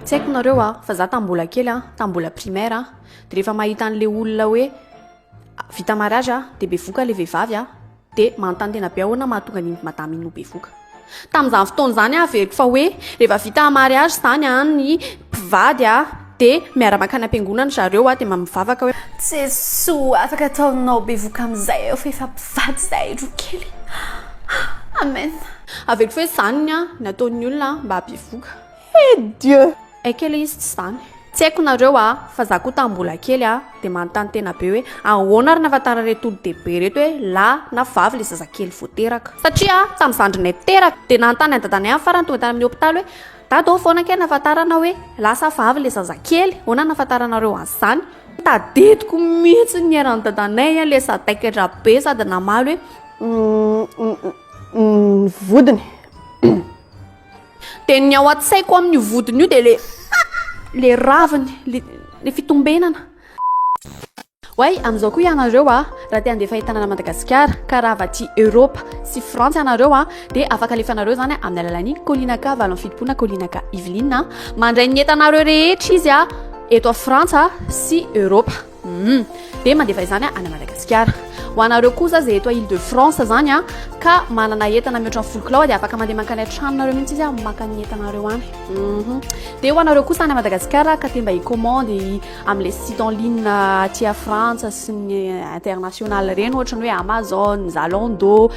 Tsy haiko nareo a, fa za tamin'ny mbola kely a, tamin'ny mbola primaire a, de rehefa mahita an'le olona hoe vita mariage a, de bevoka le vehivavy a, de manontany tena be ahoana mahatonga an'iny madame iny ho bevoka. Tamin'izany fotoana izany aho averiko fa hoe rehefa vita mariage izany a, ny mpivady a, de miara-mankany am-piangonana zareo a, de mivavaka hoe. Jesoa afaka ataonao bevoka amin'izay aho fa efa mpivady izahay roa kely. Amen. Averiko fa hoe izany ny ny ataon'ny olona mba hahabevoka. He Dieu! Hay kay le izy tsy zany. Tsy haiko nareo a, fa za koa tamin'ny mbola kely a, dia manontany tena be hoe ahoana ary nahafantaran'ireto olon-dehibe ireto hoe lahy na vavy le zazakely vao teraka. Satria tamin'ny zandrinay teraka, dia nanontany an'i dadanay amin'ny farany tonga tany amin'ny hopitaly hoe dada ô foana kay nahafantarana hoe lahy sa vavy le zazakely, ahoana nahafantaranareo an'izany? Tadidiko mihitsy ny niairan'i dadanay le sadaikatra be sady namaly hoe ny vodiny. Dia ny ao an-tsaiko amin'io vodiny io dia le le raviny, le le fitombenana. Oay, amin'izao koa ianareo a, raha te handefa entana an'i Madagasikara, ka raha avy aty Europe sy Frantsa ianareo a, dia afaka alefanareo izany amin'ny alalan'ny Colinaka 78 na Colinaka Yveline a. Mandray ny entanareo rehetra izy a, eto a Frantsa sy Europe. Hum. Dia mandefa izany any Madagasikara. Ho anareo kosa izay eto Ile de France zany a, ka manana entana mihoatra ny 10 kilao dia afaka mandeha mankany an-tranonareo mihitsy izy a, maka ny entanareo any. Mhm. Dia ho anareo kosa any Madagasikara ka te mba hi-commande amin'ilay site en ligne aty a Frantsa sy ny international ireny ohatra ny hoe Amazon, Zalando,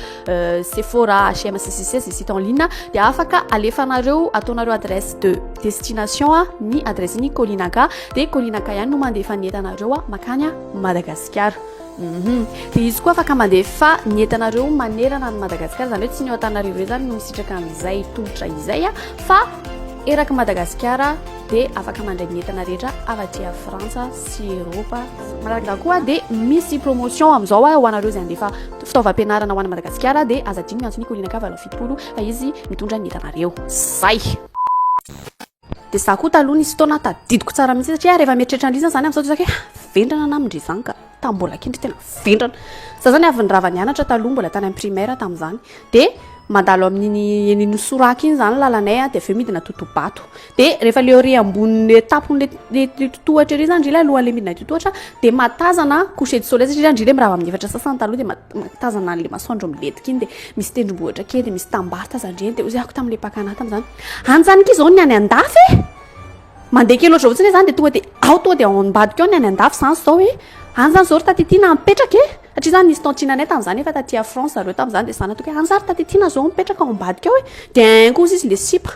Sephora, H&M, CCC, izay site en ligne dia afaka alefanareo ataonareo adresse de destination ny adresse ny Colinaka dia Colinaka ihany no mandefa ny entanareo makany Madagasikara. Mhm. Dia izy koa afaka mandefa ny entanareo manerana an'i Madagasikara, izany hoe tsy ny ao Antananarivo irery izany no misitraka an'izay tolotra izay fa eraky Madagasikara dia afaka mandray ny entana rehetra avy aty Frantsa sy Eropa. Manaraka izany koa dia misy promotion amin'izao ho anareo izay handefa fitaovam-pianarana ho any Madagasikara dia aza adino miantso ny Colinaka 78 fa izy mitondra ny entanareo. Zay! Dia za koa taloha nisy fotoana tadidiko tsara mihitsy satria rehefa mieritreritra an'ilay izy zany amin'izao dia zako hoe vendrana na amin-dry zany ka. Tamin'ny mbola kely tena vendrana. Za zany avy nirava nianatra taloha mbola tany amin'ny primaire tamin'izany. Dia mandalo amin'iny eny Inosoraka iny zany lalanay a, dia avy eo midina Totobato. Dia rehefa le ery ambonin'le tampon'le le totohatra ery zany ndry le alohan'le midina totohatra dia mahatazana coucher de soleil satria ndry le mirava amin'ny efatra sasany taloha dia mahatazana an'le masoandro milentika iny dia misy tendrombohitra kely dia misy tanimbary tazan-dreny dia hoy ako tamin'le mpaka anahy tamin'izany, any zany akia zao ny any andafy e! Mandeha kely ohatr'izao fotsiny zany dia tonga dia ao tonga dia ao ambadika ao ny any andafy zany zao e! Any zany zao ry Tatitiana mipetraka e! Satria zany nisy tantine anay tamin'izany efa taty à France zareo tamin'izany dia za natoky hoe any zany ry Tatitiana zao mipetraka ao ambadika ao e! Dia un coup izy le sipa.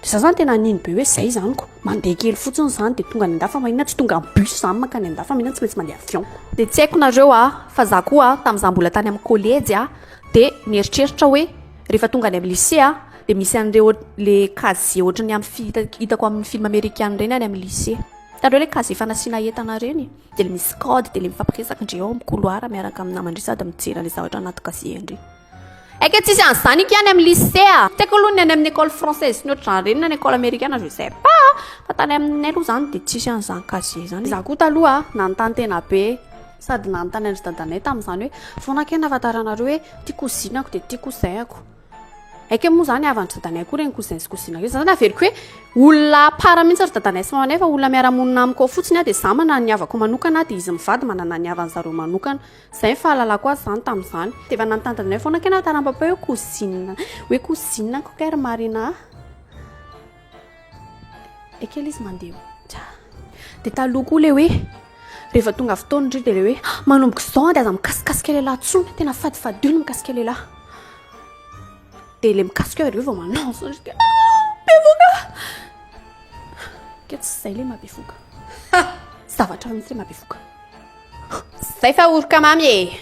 Dia za zany tena nino be hoe zay zany ko! Mandeha kely fotsiny zany dia tonga any andafy fa maninona tsy tonga amin'ny bus zany mankany andafy fa maninona tsy maintsy mandeha avion. Dia tsy haiko nareo a, fa za koa tamin'izaho mbola tany amin'ny kolejy a, dia nieritreritra hoe rehefa tonga any amin'ny lycée a, dia misy an'ireo le casier ohatran'ny amin'ny fi- hitako amin'ny film amerikana ireny any amin'ny lycée. Hitanareo le casier fanasiana entana ireny? Dia le misy code, dia le mifampiresaka ndry ao amin'ny couloir miaraka amin'ny namandry sady mijery an'ilay zavatra anaty casier ndry. Aika tsisy an'izany akia any amin'ny lycée a! Tsy haiko aloha ny any amin'ny école française sy ny ohatr'izany ireny na ny école amerikana je sais pas fa tany aminay aloha izany dia tsisy an'izany casier izany. Izaho koa taloha nanontany tena be sady nanontany an-dry dadanay tamin'izany hoe foana akia nahafantaranareo hoe ity cousine-ko dia ity cousin-ko. Aika moa izany havan-dry dadanay koa ireny cousin sy cousine ireny. Za zany averiko hoe olona à part mihitsy ry dadanay sy mamanay fa olona miara-monina amiko ao fotsiny aho dia za manana ny havako manokana dia izy mivady manana ny havan'ny zareo manokana. Izay ny fahalalako azy izany tamin'izany. Dia efa nanontany dadanay foana kay na papa hoe cousine hoe cousine-ko kay ry Marina. Ekela izy mandeha. Dia taloha koa ilay hoe rehefa tonga fotoana indry dia ilay hoe manomboka izao dia aza mikasikasika lehilahy intsony, tena fadifadio ny mikasika lehilahy. Dia ilay mikasika eo vao manao izao dia bevoka. Ka tsy izay ilay mahabevoka. Zavatra mihitsy ilay mahabevoka. Zay fa oroka mamy e!